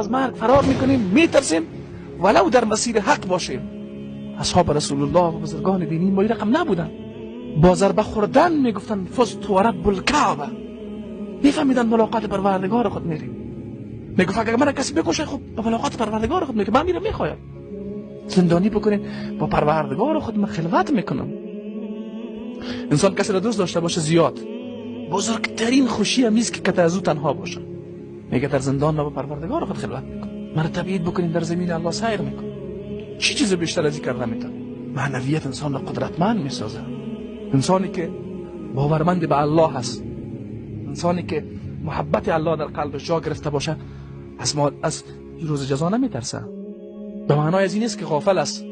از مرگ فرار میکنیم، میترسیم ولو در مسیر حق باشیم. اصحاب رسول الله و بزرگان دینی ما این رقم نبودن. با ضربه خوردن میگفتن فزت و رب الکعبه، میفهمیدن ملاقات پروردگار خود میریم. میگفت اگر من کسی بکشه خب با ملاقات پروردگار خود میریم، من میرم میخوایم زندانی بکنین، با پروردگار خود من خلوت میکنم. انسان کسی را دوست داشته باشه زیاد، بزرگترین خوشی هم نیست که از او تنها باشه. میگه در زندان من با پروردگار خود خلوت میکنم، من تبعید بکنین در زمین الله سیر میکنم. چی چیز بیشتر از این کرده میتونه؟ معنویت انسان را قدرتمند میسازه. انسانی که باورمند به الله هست، انسانی که محبت الله در قلبش جا گرفته باشه، از روز جزا نمیترسه. به معنای از این نیست که غافل است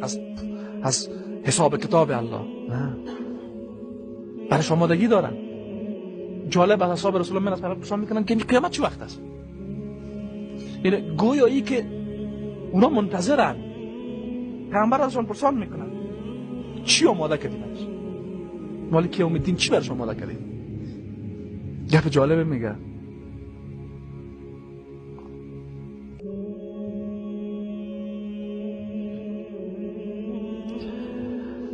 از حساب کتاب الله، نه، برش آمادگی دارن. جالب از اصحاب رسول الله من از پرسان میکنن که قیامت چه وقت است؟ یعنی گویایی که اونا منتظرن. پیامبر ازشان پرسان میکنن چی آماده کردین؟ مالک یوم الدین چی برش آماده کردین؟ گپ جالبه میگه.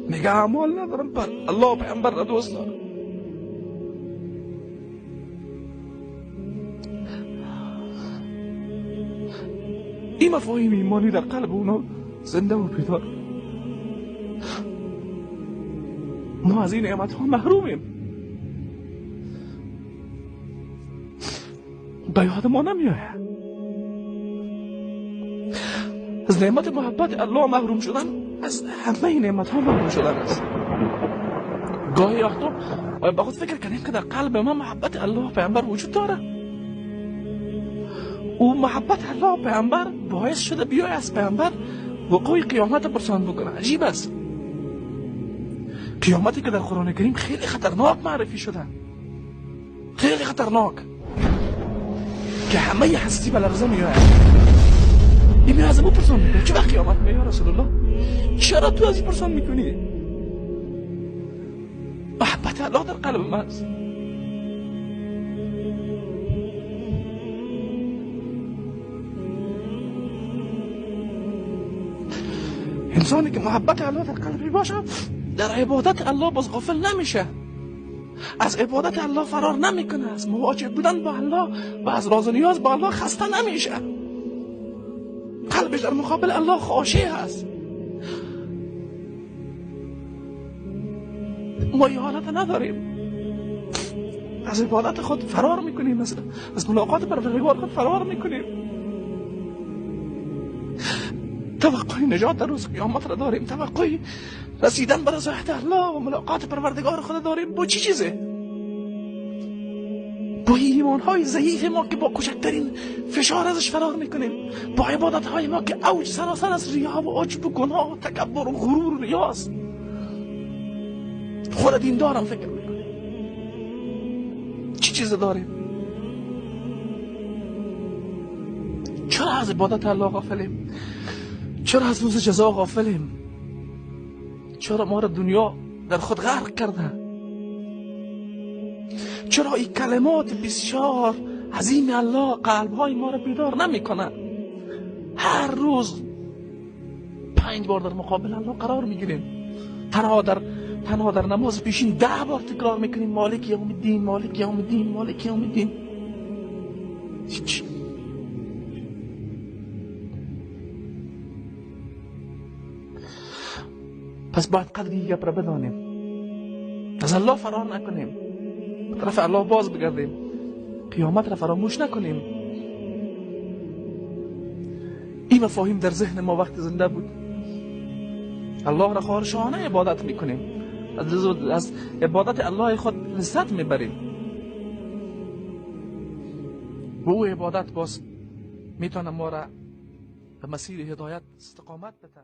میگه اعمال ندارم، بر الله پیامبر را دوست دارم. این مفاهیم ایمانی در قلب اونا زنده و بیدار. ما از این نعمت ها محرومیم، به یاد ما نمیآید. از نعمت محبت الله محروم شدن، از همه نعمت ها محروم شدن است. گاهی وقتا آیا با خود فکر کنیم که در قلب ما محبت الله پیامبر وجود داره؟ او محبت الله پیامبر باعث شده بیای از پیامبر وقوع قیامت پرسان بکنه. عجیب است. قیامتی که در قرآن کریم خیلی خطرناک معرفی شده، خیلی خطرناک، که همه هستی به لرزه میآید. این میاد از او پرسان میکنه چه وقت قیامت میاد یا رسول الله؟ چرا تو از این پرسان میکنی؟ محبت الله در قلب من است. انسانی که محبت الله در قلبی باشه در عبادت الله باز غافل نمیشه، از عبادت الله فرار نمیکنه، از مواجه بودن با الله و از راز و نیاز با الله خسته نمیشه. قلبش در مقابل الله خاشع است. ما این حالت نداریم، از عبادت خود فرار میکنیم، از ملاقات پروردگار خود فرار میکنیم. توقع نجات در روز قیامت را داریم، توقع رسیدن به رضایت الله و ملاقات پروردگار خود داریم. با چی چیزه؟ با ایمان های ضعیف ما که با کوچکترین فشار ازش فرار میکنیم، با عبادت های ما که اوج سراسر از ریا و عجب و گناه و تکبر و غرور و ریاست. خود دیندارم فکر میکنیم چی چیز داریم؟ چرا از عبادت الله غافلیم؟ چرا از روز جزا غافلیم؟ چرا ما را دنیا در خود غرق کرده؟ چرا این کلمات بسیار عظیم الله قلبهای ما را بیدار نمیکنه؟ هر روز 5 بار در مقابل الله قرار میگیریم. تنها در نماز پیشین 10 بار تکرار میکنیم مالک یوم الدین، مالک یوم الدین، مالک یوم الدین. هیچ. پس باید قدر این گپ را بدانیم، از الله فرار نکنیم، به طرف الله باز بگردیم، قیامت را فراموش نکنیم. این مفاهیم در ذهن ما وقت زنده بود. الله را خارشانه عبادت میکنیم، از عبادت الله خود لذت میبریم. و او عبادت باز میتونه ما را به مسیر هدایت استقامت بده.